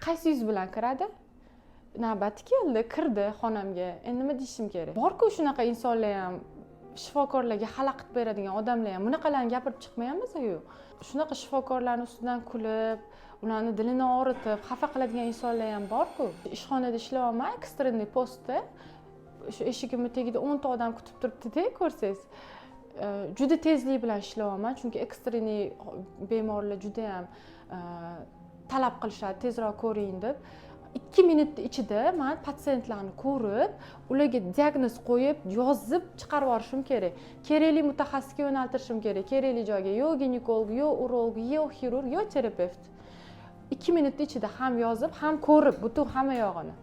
Qaysi yuz bilan kiradi? Navbati keldi, kirdi xonamga. Endi nima deyishim kerak? Borku shunaqa insonlar ham, shifokorlarga xalaqit beradigan odamlar ham. Bunaqalarni gapirib chiqmayapmiz-ku. Shunaqa shifokorlarni ustidan kulib, ularni dilini og'ritib, xafa qiladigan insonlar ham borku. Ishxonada ishlayapman, экстренный postda. Shu eshigimni tagida 10 ta odam kutib turibdida, ko'rsangiz. Juda tezlik bilan ishlayapman, chunki экстренный bemorlar judayam talab qilishadi, tezroq ko'ring deb. 2 minutni ichida man patsientlarni ko'rib, ularga diagnoz qo'yib, yozib chiqarib yuborishim kerak, kerakli mutaxassisga yo'naltirishim kerak, kerakli joyga: yo ginekolog, yo urolog, yo xirurg, yo terapevt. 2 minutni ichida ham yozib, ham ko'rib, butun hamma yog'ini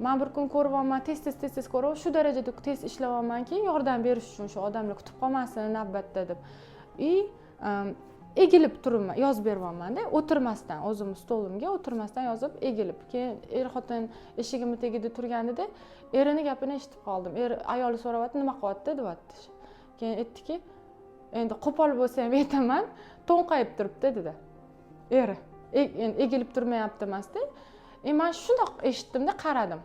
man bir kun ko'ryapman, tez tez, tez tez ko'ryapman. Shu darajada tez ishlayapmanki, yordam berish uchun, shu odamlar kutib qolmasin navbatda deb. И egilib turibman, yozib beryapmanda, o'tirmasdan, o'zimni stolimga o'tirmasdan yozib, egilib. Keyin er xotin eshigimni tagida turganida erini gapini eshitib qoldim. Er ayoli so'rayapti: "Nima qilyapti?" deyapti. Keyin aytdiki: "Endi qo'pol bo'lsa ham aytaman, to'nqayib turibdi", dedi eri. Endi egilib turmayapti emasda. И man shundoq eshitdimda, qaradim.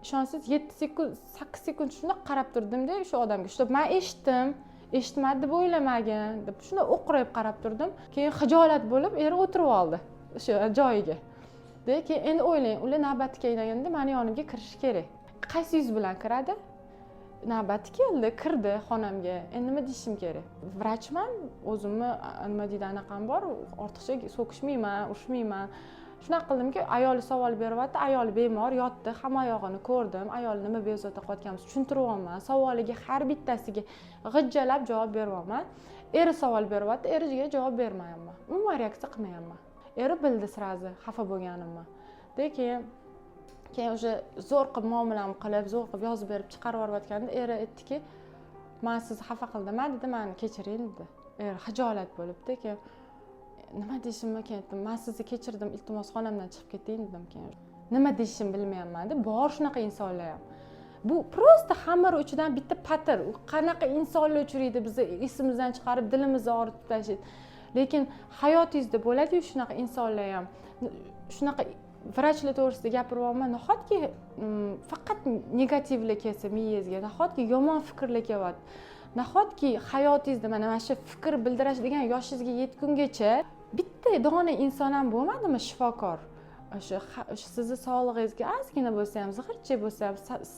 Ishonsangiz, 7 sekund, 8 sekund shundoq qarab turdimda o'sha odamga, чтобы man eshitdim, eshitmadi deb o'ylamagin deb. Shundoq o'qrayib qarab turdim. Keyin xijolat bo'lib eri o'tirib oldi o'sha joyiga de. Keyin endi o'ylang, ular navbati kelganda mani yonimga kirishi kerak. Qaysi yuz bilan kiradi? Navbati keldi, kirdi xonamga. Endi nima deyishim kerak? Vrachman, o'zimni, nima deydi, anaqam bor, ortiqcha so'kishmayman, urishmayman. Shunaqa qildimki, ayoli savol beryapti, ayoli bemor yotdi, hamma yog'ini ko'rdim. Ayoli nima bezovta qilayotganimizni tushuntiryapman, savoliga har bittasiga g'ijjalab javob beryapman. Eri savol beryapti, eriga javob bermayapman, umuman reaksiya qilmayapman. Eri bildi сразу xafa bo'lganimni de. Keyin уже zo'r qilib muomalamni qilib, zo'r qilib yozib berib chiqarib yuborayotganda eri aytdiki: "Man sizni xafa qildim, a", dedi, "mani kechiring", dedi. Eri xijolat bo'libdi. Keyin nima deyishimni, keyin aytdim: "Man sizni kechirdim, iltimos, xonamdan chiqib keting", dedim. Keyin nima deyishimni bilmayapmanda. Bor shunaqa insonlar ham. Bu просто xamir uchidan bitta patir. U qanaqa insonlar uchraydi, bizni esimizdan chiqarib, dilimizni og'ritib tashlaydi. Lekin hayotingizda bo'ladiyu shunaqa insonlar ham. Shunaqa vrachlar to'g'risida gapiryapman. Nahotki faqat negativlar kelsa miyangizga? Nahotki yomon fikrlar kelyapti? Nahotki hayotingizda mana shu fikr bildirash degan yoshingizga yetgungacha bitta dona inson ham bo'lmadimi shifokor, o'sha sizni sog'lig'ingizga ozgina bo'lsa ham, zig'ircha bo'lsa ham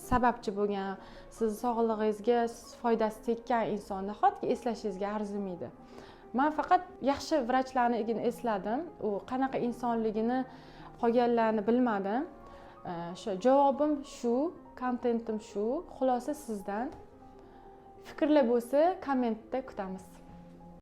sababchi bo'lgan, sizni sog'lig'ingizga foydasi tekkan inson nahotki eslashingizga arzimaydi? Man faqat yaxshi vrachlarnigina esladim. U qanaqa insonligini, qolganlarni bilmadim. O'sha javobim shu, kontentim shu. Xulosa sizdan. Fikrlar bo'lsa, kommentda kutamiz.